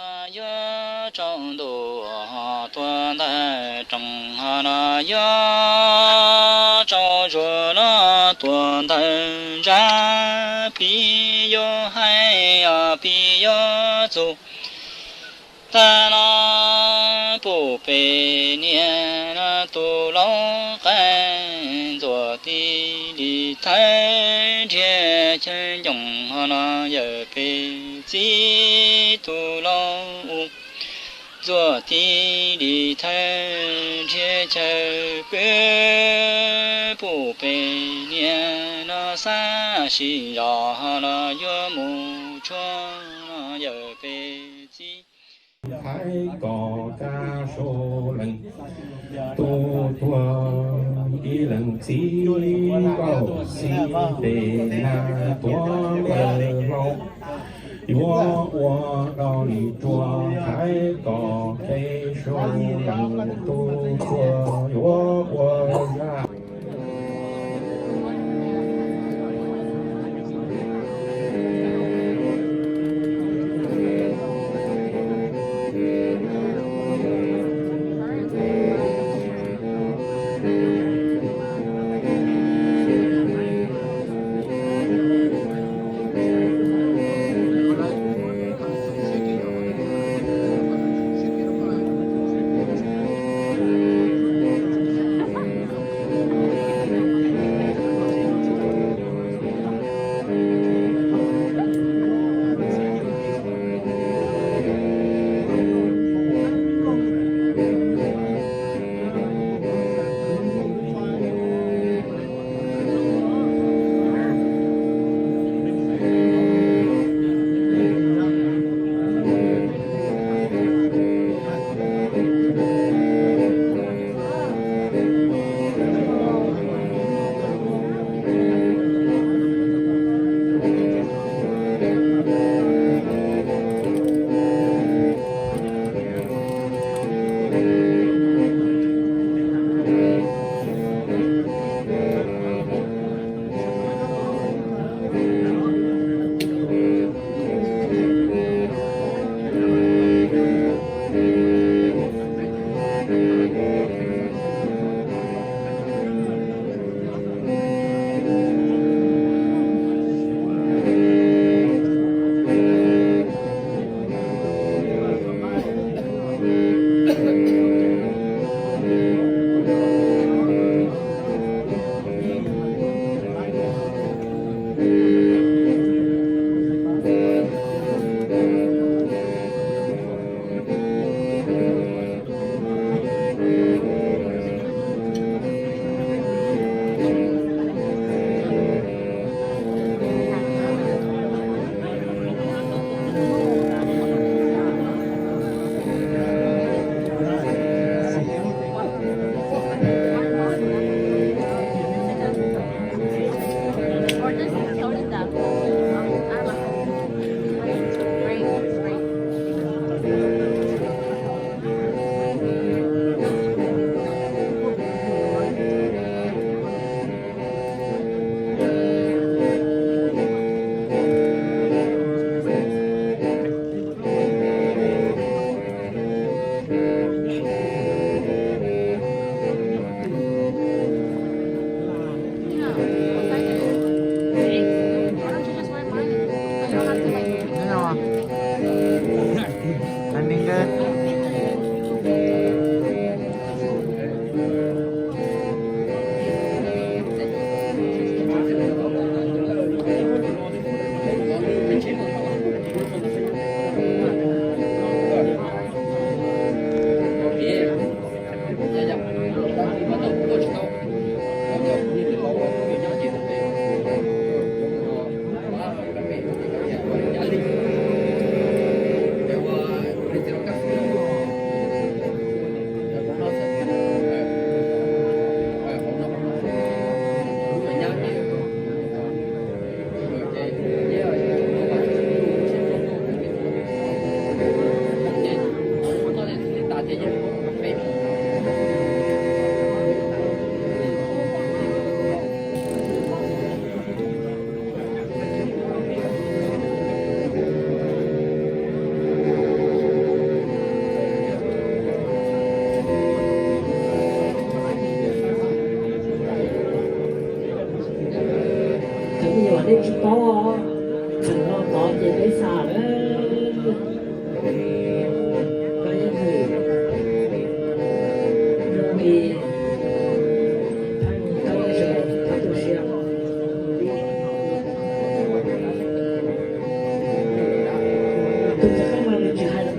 Yuav tsaus ntuj tuag ntawm rooj, ho no yuav tsaus zuag los tuag ntawm ntsa. Pib yuav hais, pib yuav txug tag no, puv pem niam no tus laus qaib, ntxuav tij li thawb nrhiav chaw ncoom, ho no yawm pem txiv tus laus u, ntxuav tij li thawb nrhiav chaw pw. Puv pem niam no xab sim zos, ho no yuav mus tshuaj, no yawm pem txiv. Thaiv kom kaj sab leej tub tuag, ib leeg txiv laus xib pem na tuav npawg hlau. Yuav ua dog li ruas, thaiv kom peb sab leej tub tuag, yuav ua zaj.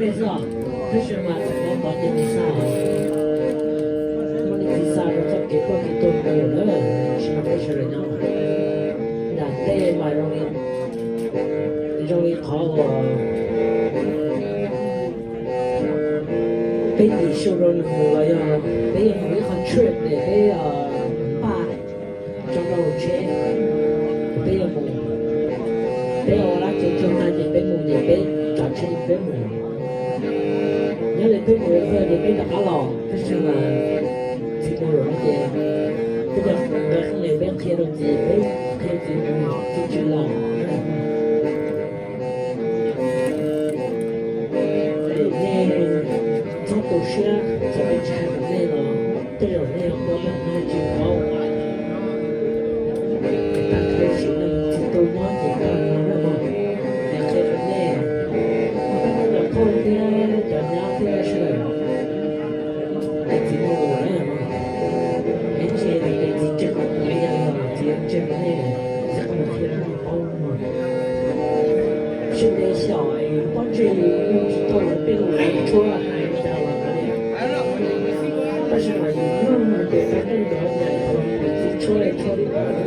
Tab sis mas thaum no ces nws xa, muaj leej txiv xa rau txoj kev tuaj kev tuag rau yus lawm, tab sis mas peb sawv daws nyob nram tej mas zoo li, zoo li qhov uas peb dim su rau nws los yog peb yuav mus ib qho trip es peb npaj tso rau tsheb, peb yuav mus, peb ua lab tsev tsuag tag ces peb mus ces peb tsav tsheb peb mus. Nyob li peb mus ua ntej ces peb rov qab los, tab sis mas txiv mus lawm no ces peb cov nkawd qeej li peb qhia rau txiv, peb qhia txiv mus txiv tsis los. Nej txhob tu siab, txawm peb tsis hais rau nej los tej zaum nej yuav ua tau nej tsis paub. Tag kis sim neej txiv tu nyob ces koj no na mog, es qhia rau nej, peb muab los thauj thiab cov nyab thiab sawv daws. Es txiv mus lawm na, es tsis, es txiv tsis kom ua li cas los txiv tseg rau nej, txiv qhov mus qhia rau nej paub mog. Sib ntev xyaum es yus pob ntseg yus tsis tau lawv peb lus tshuab hais li cas los kav liam, tab sis mas yus mloog hais tias peb qeej cov ncaim thaum yus txiv tshuab li tshuab li ntawd.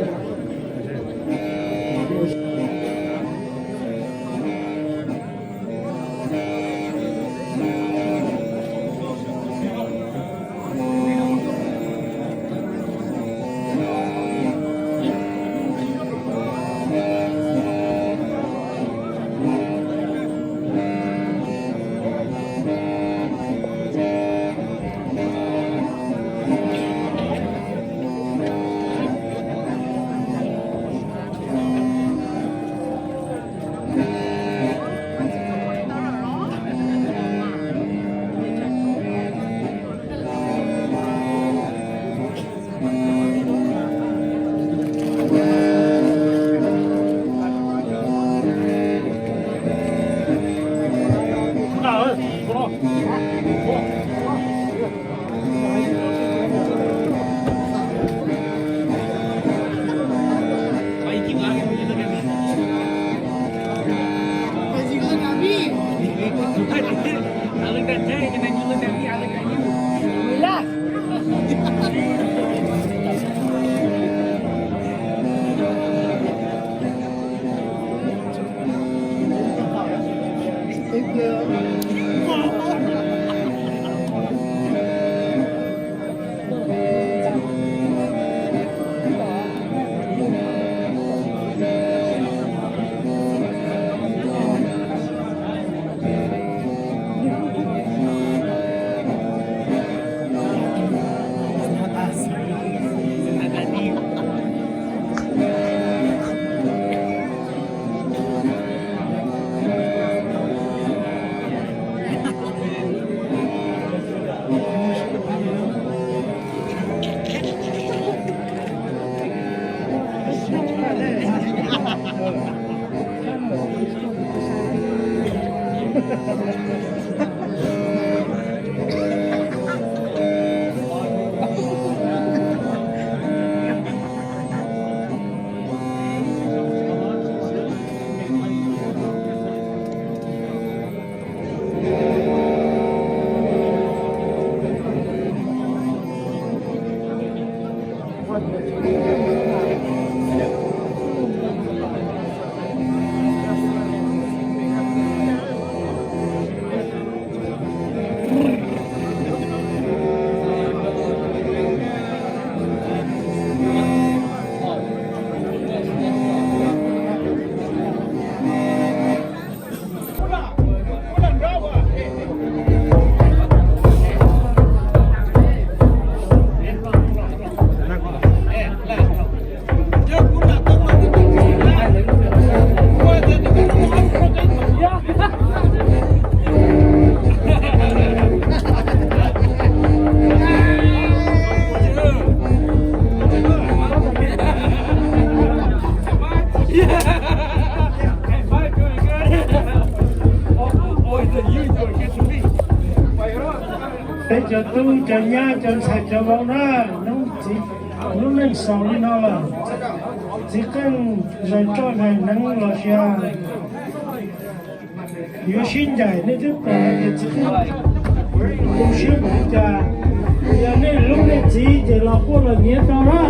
Peb cov tub cov nyab cov ntxhais cov vauv na, hnub txiv, lub neej xaus li no lawm, txiv qeej zais roj zais hneev los sis Yuav sib ncaim nej twb pom tias tsis tu siab npaum li cas. Yog nej lub nej txiv ces los kuaj los nyiav tau na.